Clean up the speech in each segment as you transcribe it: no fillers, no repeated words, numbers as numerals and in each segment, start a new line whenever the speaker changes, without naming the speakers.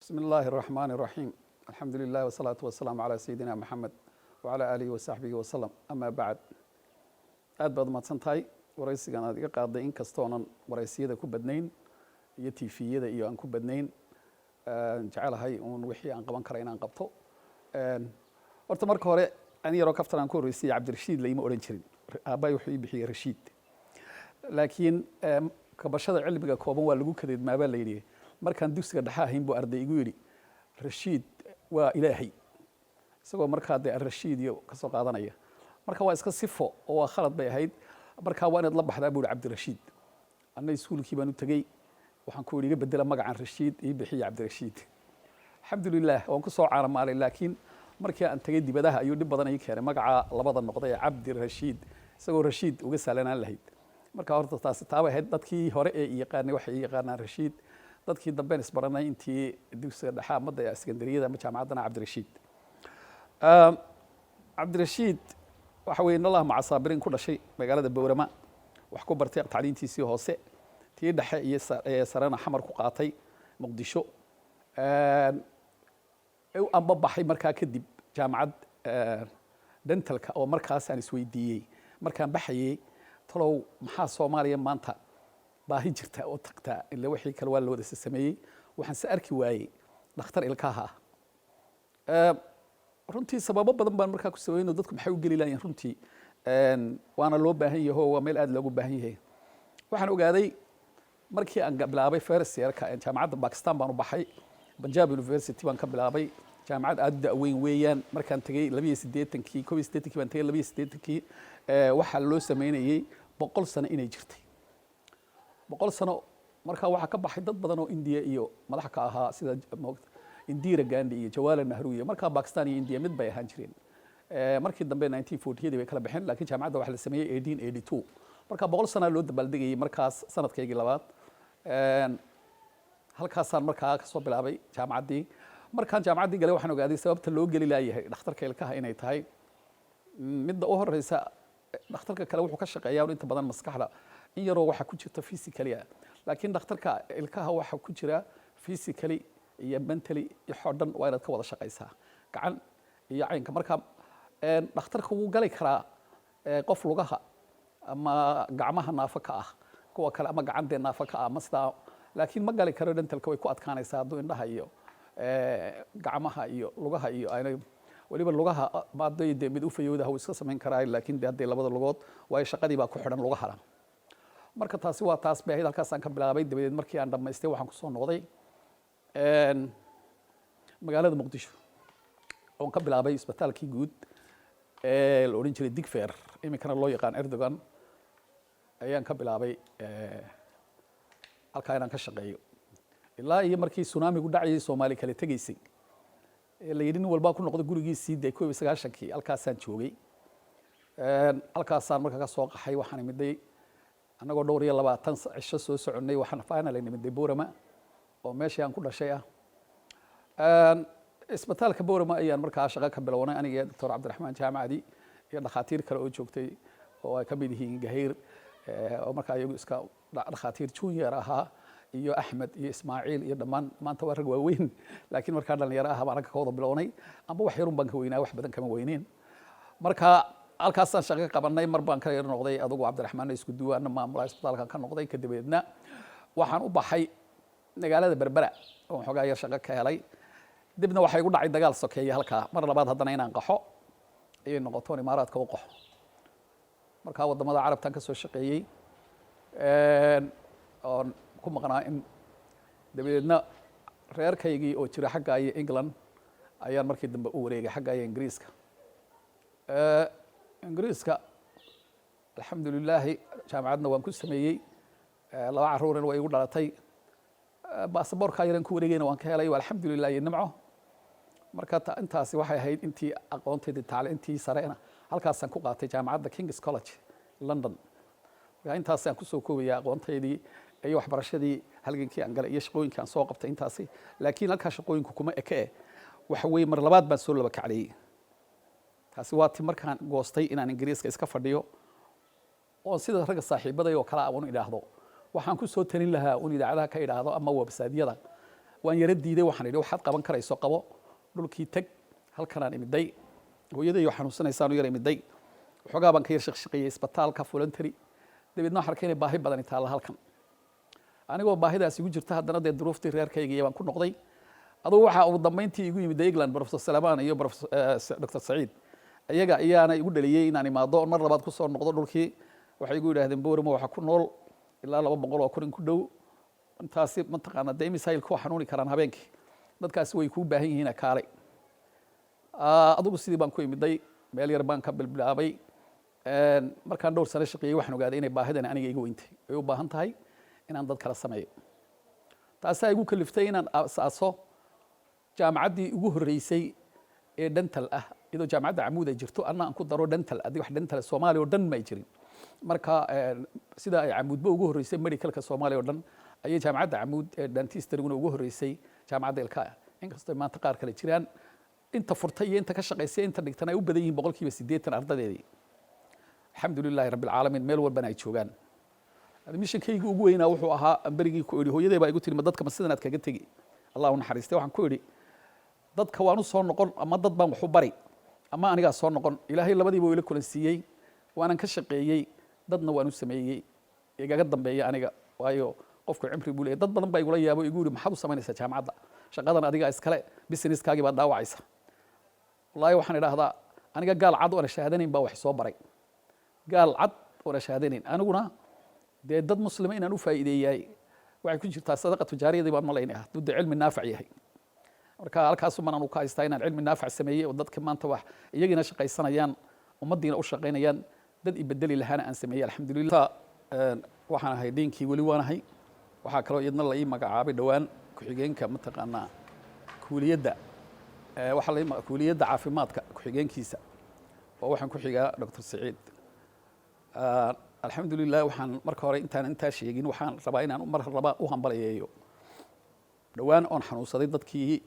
بسم الله الرحمن الرحيم، الحمد لله والصلاة والسلام على سيدنا محمد وعلى آله وصحبه وسلم، أما بعد. Aad baad umahadsan tahay waraysigan aad iga qaaday. Inkastoonan waraysiyada ku badnayn iyo TV-yada iyo aan ku badnayn, jecelahay uun wixii aan qaban kara inaan qabto. Horta marka hore, ani yaroo kaftan aan ku horreysay, Cabdirashiid layma odhan jirin. Aabbahay wuxuu ii bixiyey Rashiid, laakiin kabashada cilmiga kooban waa lagu kadeedmaa baa la yidhi. Markaan dugsiga dhexe ahayn buu arday igu yidhi, "Rashiid waa Ilaahay," isagoo markaa dee Arashiid iyo ka soo qaadanaya. Marka waa iska sifo oo waa khalad bay ahayd. Markaa waa inaad la baxdaa buu yidhi Cabdirashiid. Anna iskuulkii baan u tegey, waxaan ku yidhi, "Iga bedela magacan Rashiid, ii bixiya Cabdirashiid." Alxamdulilah, waan ku soo caalamaalay, laakiin markii aan tegey dibadaha ayuu dhib badan ii keenay magaca labada noqday ee Cabdirashiid, isagoo Rashiid uga sahlanaan lahayd. Marka horta taasi taabay ahayd. Dadkii hore ee i yaqaanay waxay ii yaqaanaan Rashiid, dadkii dambeen isbaranay intii dugsiga dhexe ama de sekandariyada ama jaamacaddana Cabdirashiid. Cabdirashiid waxa weye in Allah maca saabiriin ku dhashay magaalada Bowrama, wax ku bartay tacliintiisii hoose, tii dhexe iyo sarena Xamar ku qaatay, Muqdisho. Amba baxay markaa kadib jaamacad dentalka, oo markaasaan isweydiiyey markaan baxayey, talow maxaa Soomaaliya maanta baahi jirta oo tagtaa? Ila wixii kale waa la wada sameeyey. Waxaan se arki waayey dhakhtar ilkaha ah. Runtii sababo badan baan markaa ku sabayno, dadku maxay u geli lahayen? Runtii waana loo baahan yaho, waa meel aad loogu baahan yahay. Waxaan ogaaday markii aan bilaabay first yearka jaamacadda Bakistan baan u baxay, Punjab University baan ka bilaabay. Jaamacad aad u da'weyn weeyaan. Markaan tegey 82-kii, 81-kii baan tegey, 82-kii waxaa loo sameynayey 100 sano inay jirtay. 100 sano marka waxaa ka baxay dad badan oo India iyo madax ka ahaa, sida Indira Gandhi iyo Jawaharlal Nehru. Iyo markaa Pakistan iyo India mid bay ahaan jireen. Markii dambe 1940yadii bay kala baxeen, laakiin jaamacadda waxaa la sameeyey 1882. Marka 100 sanaa loo dabaaldegayay markaas sanadkaygii labaad. Halkaasaan markaa kasoo bilaabay jaamacaddii. Markaan jaamacaddii galay, waxaan ogaaday sababta loo geli laayahay dhakhtarka ilkaha inay tahay midda u horeysa. Dhakhtarka kale wuxuu ka shaqeeyaa inta badan maskaxda, in yaroo waxaa ku jirta physically ah, laakiin dhakhtarka ilkaha waxaa ku jira physically iyo mentally iyo xoo dhan waa inaad ka wada shaqaysaa, gacan iyo caynka. Marka dhakhtarka wuu gali karaa qof lugaha ama gacmaha naafo ka ah, kuwa kale ama gacan dee naafo ka ah ama sidaa, laakiin ma gali karo dentalka. Way ku adkaanaysaa hadduu indhaha iyo gacmaha iyo lugaha iyo aanay weliba lugaha maaday dee mid u fayowdaha wuu iska samayn karaa, laakiin de hadday labada lugood, waayo shaqadii baa ku xidhan lugahana. Marka taasi waa taas bay ahayd. Halkaasaan ka bilaabay. Dabadeed markii aan dhammaystay, waxaan kusoo noqday magaalada Muqdisho, oon ka bilaabay isbitaalkii guud ee la odhan jiray Digfer, iminkana loo yaqaan Erdogan, ayaan ka bilaabay halkaa inaan ka shaqeeyo ilaa iyo markii tsunamigu dhacayay, Soomaali kale tegaysay ee la yidhi nin walbaa ku noqda gurigiisii dee, 91-kii halkaasaan joogay. Halkaasaan marka ka soo qaxay. Waxaan imiday annagoo dhowr iyo labaatan cisho soo soconnay, waxaan finally nimiday Borama, oo meeshii aan ku dhashay ah. Isbitaalka Borama ayaan markaa shaqo ka bilownay, aniga, Doctor Cabdiraxmaan Jaamacadi iyo dhakhaatiir kale oo joogtay, oo ay ka mid yihiin Gahayr, oo markaa iyagu iska dhakhaatiir junior ahaa, iyo Axmed iyo Ismaaciil iyo dhammaan. Maanta waa rag waaweyn, laakiin markaa dhalinyaro ah baan ragga ka wada bilownay, amba wax yarun baan ka weynaa, wax badan kama weyneyn. Marka halkaasaan shaqo ka qabanay. Mar baan ka yar noqday adugu Cabdiraxmaan isku duwaana maamulaha isbitaalkan ka noqday. Kadabeedna waxaan u baxay magaalada Berbera, oo xoogaa yar shaqo ka helay. Dibna waxaa igu dhacay dagaal sokeeye halkaa. Mar labaad haddana inaan qaxo ayay noqotoon Imaaraadka u qaxo. Markaa waddamada Carabtan ka soo shaqeeyey oon ku maqnaa in dabadeedna reerkaygii oo jira xagga iyo England ayaan markii dambe u wareegay, xagga iyo Ingiriiska. Ingiriiska, alxamdulilaahi, jaamacadna waan ku sameeyey, laba caruurina way igu dhalatay, baasaboorkaa yaran ku wareegayna waan ka helay, alxamdulilah iyo nimco. Marka intaasi waxay ahayd intii aqoontaydii tacliintii sarena halkaasaan ku qaatay jaamacadda King's College London. Marka intaasaan kusoo koobaya aqoontaydii iyo waxbarashadii, halgankii aan galay iyo shaqooyinkii aan soo qabtay intaasi. Laakiin halkaa shaqooyinku kuma eke eh, waxa weeye mar labaad baan soo laba kacliyey. Taasi waa ti markaan goostay inaan Ingiriiska iska fadhiyo, oon sida ragga saaxiibaday oo kale un idhaahdo, waxaan ku soo talin lahaa un idaacadaha ka idhaahdo ama website-yada. Waan yaro diiday. Waxaan idhi, "Waxaad qaban karayso qabo, dhulkii teg." Halkanaan imiday, hooyaday oo xanuunsanaysaan u yar imiday. Waxoogaa baan ka yar shaqshaqeeyey isbitaalka voluntary. Dabeedna waxaan arkay inay baahi badani taalla halkan. Anigoo baahidaas igu jirta, haddana dee duruuftii reerkayga iyo baan ku noqday. Adugu waxaa ugu dambeyntii igu yimid England Professor Salamaan iyo Dr Saciid. Iyaga ayaana igu dhaliyey inaan imaado oon mar labaad kusoo noqdo dhulkii. Waxay igu yidhahdeen, "Boorama waxaa ku nool ilaa 200,000 in ku dhow. Intaasi mataqaana dee imisailka waa xanuuni karaan habeenkii. Dadkaasi way kuu baahan yihiin, kaalay." Adugu sidii baan ku imiday. Meel yar baan ka bilbilaabay. Markaan dhowr sano shaqeeyey, waxaan ogaaday inay baahidani aniga iga weyntay, ay u baahan tahay inaan dad kala sameeyo. Taasaa igu kaliftay inaan asaaso jaamacaddii ugu horreysay ee dental ah, iyadoo Jaamacadda Camuud ay jirto, anna aan ku daro dental. Haddii wax dental Soomaaliya oo dhan may jirin. Marka sida ay Camuudba ugu horreysay medicalka Soomaaliya oo dhan, ayay Jaamacadda Camuud ee dentistryguna ugu horreysay jaamacadda ilkaha, inkastoo maanta qaar kale jiraan. Inta furtay iyo inta ka shaqaysay, inta dhigtana ay u badan yihiin 80% ardadeedii, alxamdu lilahi rabbi alcaalamiin, meel walbana ay joogaan. Missionkayga ugu weynaa wuxuu ahaa aan berigii ku idhi, hooyaday baa igu tiri, "Ma dadka ma sidan aad kaga tegi?" Allah u naxariistay. Waxaan ku idhi, "Dadka waan u soo noqon, ama dad baan wax u bari, ama anigaa soo noqon." Ilaahay labadiiba ila kulansiiyey. Waanan ka shaqeeyey, dadna waan u sameeyey igaga dambeeya aniga, waayo qofku cimri buu leeyahy. Dad badan baa igula yaabo, igu yidhi, "Maxaad u samaynaysaa jaamacadda? Shaqadan adigaa iskale, businesskaagii baad dhaawacaysa." Wallaahi, waxaan idhaahdaa, aniga gaal cad oona shahaadanayn baa wax soo baray, gaal cad oona shahaadanayn. Aniguna dee dad muslima inaan u faa'iideeyaay waxay ku jirtaa sadaqa tujaariyadii baan malaynaya, hadduu dee cilmi naafac yahay. Marka halkaasu manaan u ka haystaa inaan cilmi naafac sameeyey oo dadka maanta wax iyagiina shaqaysanayaan, ummaddiina u shaqaynayaan, dad i bedeli lahaana aan sameeyey, alxamdulillah. Waxaan ahay deankii, weli waanahay. Waxaa kaloo iyadna la ii magacaabay dhowaan ku-xigeenka mataqaanaa kuuliyadda, waxaa la kuuliyadda caafimaadka ku-xigeenkiisa, oo waxaan ku xigaa Dr Saciid, alxamdulilah. Waxaan marka hore, intaan intaa sheegin, waxaan rabaa inaan mar laba u hambalayeeyo. Dhowaan oon xanuunsaday, dadkii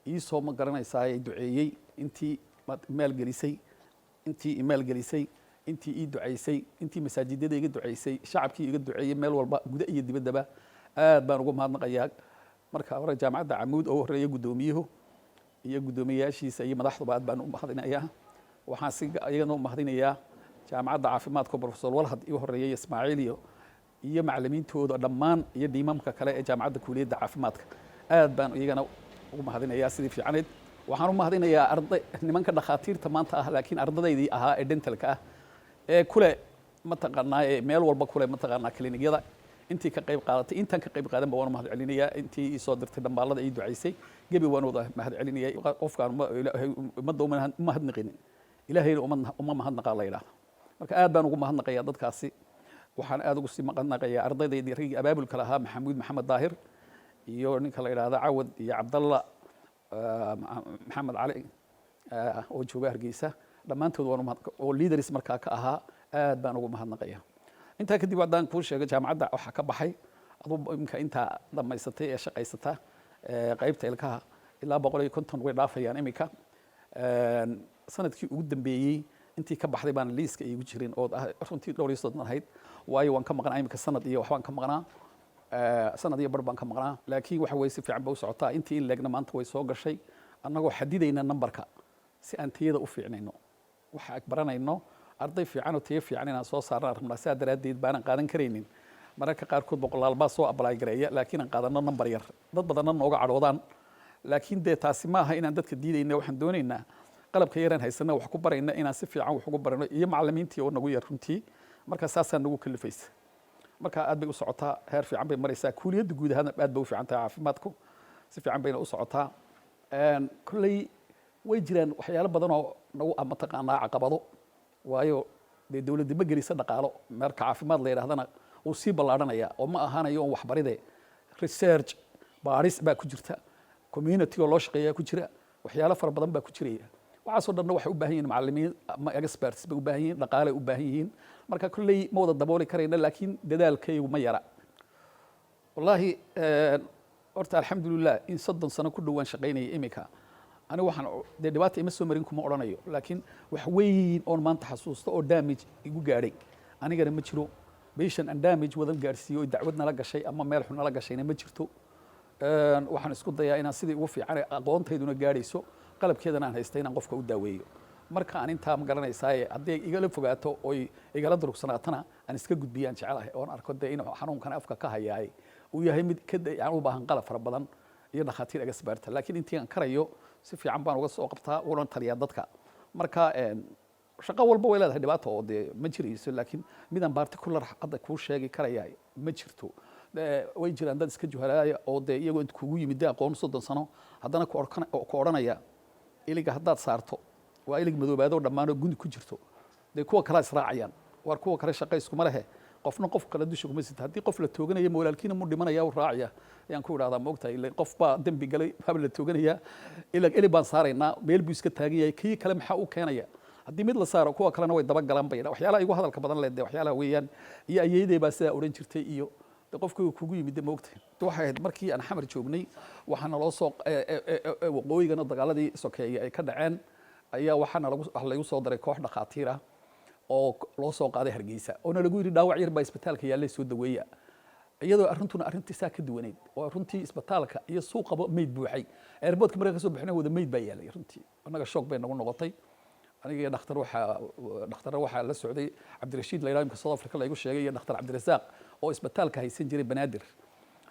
iisoo, ma garanaysaa, duceeyey, intii maalgelisay, intii imaalgelisay, intii ii ducaysay, intii masaajidada iga ducaysay, shacabkii iga duceeyey, meel walba, guda iyo dibaddaba, aad baan ugu mahadnaqayaa. Marka hore Jaamacadda Camuud oo horeeya guddoomiyuhu iyo guddoomiyeyaashiisa iyo madaxduba, aad baan u mahadinayaa. Waxaan si iyagana u mahadinayaa Jaamacadda Caafimaadka, Professor Walhad igu horeeyay, Ismaaciil iyo macallimiintooda dhammaan iyo dhiimamka kale ee jaamacadda kuuliyadda caafimaadka. Aad baan iyagana ugu mahadinayaa sidii fiicanayd. Waxaan u mahadinayaa arday, nimanka dhakhaatiirta maanta ah laakiin ardadaydii ahaa ee dentalka ah ee kule mataqaanaa, ee meel walba kule mataqaanaa klinigyada, intii ka qayb qaadatay, intaan ka qayb qaadanba waan u mahad celinayaa. Intii ii soo dirtay dhambaalada, ii ducaysay, gebi waan wada mahad celinaya. Qofkaan ummadda uma mahadnaqinin, Ilaahayna uma mahadnaqaa la yidhahda. Marka aad baan ugu mahadnaqayaa dadkaasi. Waxaan aad ugu sii mahadnaqayaa ardaydaydii, raggii abaabulka lahaa, Maxamuud Maxamed Daahir iyo ninka la yidhahda Cawad iyo Cabdalla Maxamed Cali oo jooga Hargeysa. Dhammaantood waan oo leaders markaa ka ahaa, aad baan ugu mahadnaqaya. Intaa kadib, haddaan kuu sheego, jaamacadda waxaa ka baxay aduu imika intaa dhammaysatay ee shaqaysata qaybta ilkaha ilaa 150 way dhaafayaan imika. Sanadkii ugu dambeeyey intii ka baxday baan liiska iigu jirin, oo runtii dhowr iyo soddon ahayd, waayo waan ka maqnaa imika sanad iyo waxbaan ka maqnaa, sanad iyo bar baan ka maqnaa. Laakiin waxa weye si fiican ba u socotaa. Intii in leegna maanta way soo gashay, annagoo xadidayna numberka si aan tayada u fiicnayno. Waxa baranayno arday fiican oo tayo fiican inaan soo saarnaan rabnaa. Sidaa daraaddeed baanan qaadan karaynin mararka qaarkood boqolaal baa soo apply gareeya, laakiin aan qaadano number yar, dad badanna nooga cadhoodaan. Laakiin dee taasi maaha inaan dadka diidayna. Waxaan doonaynaa qalabka yaraan haysana wax ku barayna inaan si fiican wax ugu barayno, iyo macallimiintii oo nagu yar runtii. Marka saasaa nagu kalifaysa. Marka aad bay u socotaa, heer fiican bay maraysaa. Kuuliyadda guud ahaan aad bay u fiican tahay, caafimaadku si fiican bayna u socotaa. Kolley way jiraan waxyaalo badan oo nagu mataqaanaa caqabado, waayo dee dowladda ma gelisa dhaqaalo. Marka caafimaad la yidhahdana wuu sii ballaadhanaya oo ma ahaanayo on waxbaride. Research, baadhis baa ku jirta, community oo loo shaqeeyaa ku jira, waxyaalo fara badan baa ku jiraya. Waxaasoo dhanna waxay u baahan yihiin macallimiin ama experts bay u baahan yihiin, dhaqaalay u baahan yihiin. Marka kolley ma wada dabooli karayna, laakiin dadaalkaygu ma yara wallaahi. Horta alxamdulilah, in 30 sano ku dhowaan shaqaynaya imika. Anigu waxaan dee dhibaata ima soo marin kuma odhanayo, laakiin wax weyn oon maanta xasuusto oo damage igu gaadhay anigana ma jiro. Patient aan damage wadan gaadhsiiyo oo dacwad nala gashay ama meel xun nala gashayna ma jirto. Waxaan isku dayaa inaan sidii ugu fiican aqoontayduna gaadhayso, qalabkeedana aan haysta, inaan qofka u daaweeyo. Marka aan intaa, ma garanaysaaye, haddii igala fogaato oy igala durugsanaatana, aan iska gudbiyaan jecelahay, oon arko dee inuu xanuunkan afka ka hayaay uu yahay mid ka yani u baahan qalab fara badan iyo dhakhaatiir experta. Laakiin intii aan karayo si fiican baan uga soo qabtaa, una taliyaa dadka. Marka shaqo walba way leedahay dhibaato oo dee ma jirayso, laakiin midaan particular hadda kuu sheegi karaya ma jirto. Way jiraan dad iska juhalaaya oo dee iyagoo int kugu yimid dee aqoon 30 sano, haddana ku odhanaya iliga haddaad saarto waa ilig madoobaadoo dhammaanoo gundi ku jirto, dee kuwa kale israacayaan. Waar kuwa kale shaqa iskuma lehe, qofna qof kale dusha kuma sita. Haddii qof la tooganaya, ma walaalkiina mu dhimanaya u raacaya ayaan ku idhahdaa. Ma ogtahay ila qof baa dembi galay baaba la tooganayaa, ilig ilig baan saaraynaa, meel buu iska taagan yahay. Kii kale maxaa u keenaya? Haddii mid la saaro, kuwa kalena way dabagalaan bay. Waxyaalaha igu hadalka badan leh dee waxyaalaha weeyaan, iyo ayeeday baa sidaa odhan jirtay, iyo de qofkii kugu yimid. Ma ogtahay, waxay ahayd markii aan Xamar joognay, waxaa naloo soo waqooyigana dagaaladii sokeeye ay ka dhaceen, ayaa waxaa nalagu laygu soo daray koox dhakhaatiir ah oo loo soo qaaday Hargeysa, oona lagu yidhi dhaawac yar baa isbitaalka yaallay, soo daweeya. Iyadoo arrintuna arrintii saa ka duwaneyd oo runtii isbitaalka iyo suuqaba meyd buuxay. Airportka markaan kasoo bixinay, wada meyd baa yaalay. Runtii annaga shock bay nagu noqotay. Aniga iyo dhakhtar, waxaa dhakhtarra waxaa la socday Cabdirashiid la yidhaho, imka South Africa laygu sheegay, iyo dhakhtar Cabdirasaaq oo isbitaalka haysan jiray Banaadir,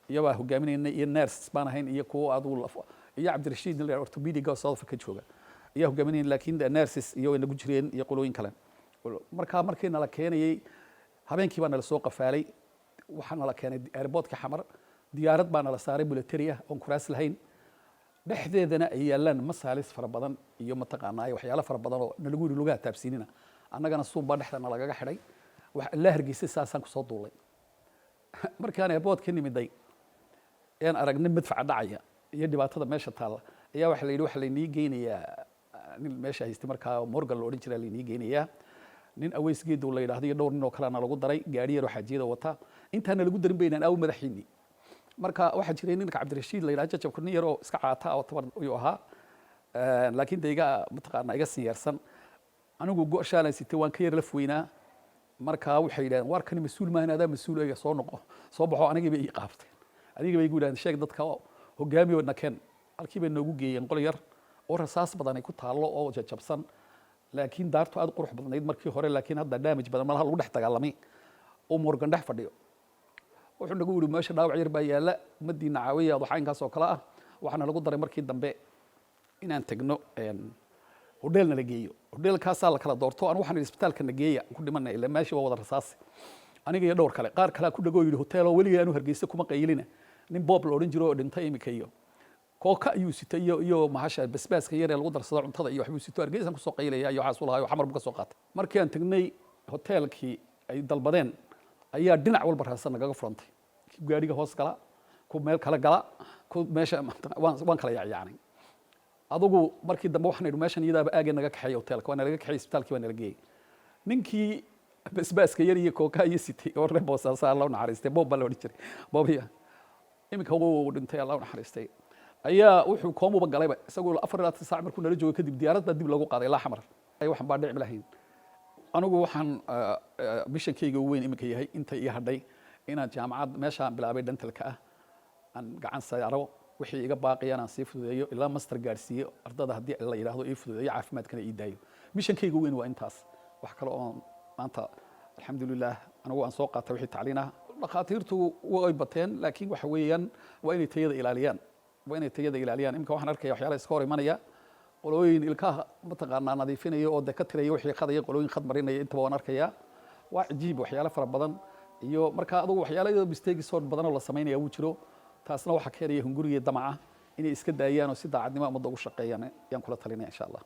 iyabaa hogaaminaynay, iyo nurse baan ahayn, iyo kuwo adigu iyo Cabdirashiid la yidhaho orthopedic oo South Africa jooga ayaa hogaaminayn, laakiin nurses iyo way nagu jireen iyo qolooyin kale. Markaa markii nala keenayey, habeenkii baa nala soo qafaalay. Waxaa nala keenay airportka Xamar. Diyaarad baa nala saaray military ah oon kuraas lahayn, dhexdeedana ay yaalaan masaalis fara badan iyo mataqaanaa waxyaalo fara badan oo nalagu yidhi lugaha taabsiinina. Annagana suun baa dhexda nalagaga xidhay. Wax ilaa Hargeysa saasaan kusoo duulay. Markaan airport ka nimiday een aragnay madfaca dhacaya iyo dhibaatada meesha taalla, ayaa waxaa la yidhi waxaa laynii geynayaa nin meesha haystay markaa, Morgan la odhan jiraa laynii geynayaa, nin Aweys Geedow la yidhaahdo iyo dhowr nin oo kalena lagu daray, gaari yar oo xaajiyada wata. Intaana lagu darin baynaan aawo madaxiinii. Marka waxaa jiray ninka Cabdirashiid la yidhahdo, jajabku nin yar oo iska caata oo tabar ayuu ahaa, laakiin de iga mataqaanaa iga sinyeersan. Anigu go-shaalan sitay, waan ka yar laf weynaa. Marka waxay yidhahdeen, waar kani mas-uul maahan, adaa mas-uul ega, soo noqo, soo baxo. Anigii bay ii qaabteen, anigii bay igu yidhahdeen sheeg dadka oo hogaamiyo na keen. Halkii bay noogu geeyeen qol yar oo rasaas badan ay ku taallo oo jajabsan, laakiin daartu aad u qurux badnayd markii hore, laakiin hadda damage badan malaha lagu dhex dagaalamay, oo Morgan dhex fadhiyo. Wuxuu nagu yidhi meesha dhaawac yar baa yaalla, ummadiina caawiya, waxaa oo kale ah. Waxaana lagu daray markii dambe inaan tegno hodheelna la geeyo. Hodheelkaasaa la kala doorto. Anu waxaan idhi isbitaalka na geeya, ku dhimanay ila meesha waa wada rasaasi. Aniga iyo dhowr kale, qaar kalea ku dhagoo yidhi hoteelo. Weligay anu Hargeysa kuma qaylina. Nin Boob la odhan jiro oo dhintay imika, iyo kooka ayuu sitay, iyo mahasha basbaaska yar ee lagu darsado cuntada iyo waxbuu sito. Hargeysaan kusoo qaylaya iyo waxaas u lahaa, Xamar buu ka soo qaatay. Markii aan tagnay hoteelkii ay dalbadeen, ayaa dhinac walba raasa nagaga furantay. Ku gaadhiga hoos gala, ku meel kale gala, ku meesha waan kala yacyacnay. Adugu markii dambe waxaan idhi meeshan iyadaaba aagee naga kaxeeya hoteelka. Waa nalaga kaxeeyey, isbitaalkii baa nala geeyey. Ninkii basbaaska yar iyo kooka iyo sitay oo reer Boosaaso, Alla u naxariistay, Boob baa la odhan jiray, Boob iya iminka wuu dhintay, Alla u naxariistay, ayaa wuxuu koomuba galayba isagoo 24 saac. Markuu nala joogo kadib, diyaarad baa dib loogu qaaday ilaa Xamar. Waxaan baa dhici lahayn. Anigu waxaan missionkayga ugu weyn iminka yahay inta ii hadhay inaan jaamacad meeshaan bilaabay dentalka ah aan gacan saaro, wixii iga baaqayaan aan sii fududeeyo, ilaa master gaadhsiiyo ardada haddii la yidhaahdo, ii fududeeyo, caafimaadkana ii daayo. Missionkayga weyn waa intaas. Wax kale oon maanta, alxamdulilah, anigu aan soo qaatay wixii tacliin ah. Dhakhaatiirtu way bateen, laakiin waxa weeyaan waa inay tayada ilaaliyaan, waa inay tayada ilaaliyaan. Imika waxaan arkaya waxyaalaha iska hor imanaya, qolooyin ilkaha mataqaanaa nadiifinaya oo de ka tiraya wixii khadaya, qolooyin khad marinaya, intaba waan arkayaa. Waa cajiib waxyaalo fara badan. Iyo marka adugu waxyaalo iyadoo mistakes oo badan oo la samaynaya wuu jiro. Taasna waxaa keenaya hunguriga, damaca. Inay iska daayaan oo si daacadnimo ummadda ugu shaqeeyaan ayaan kula talinaya, insha Allah.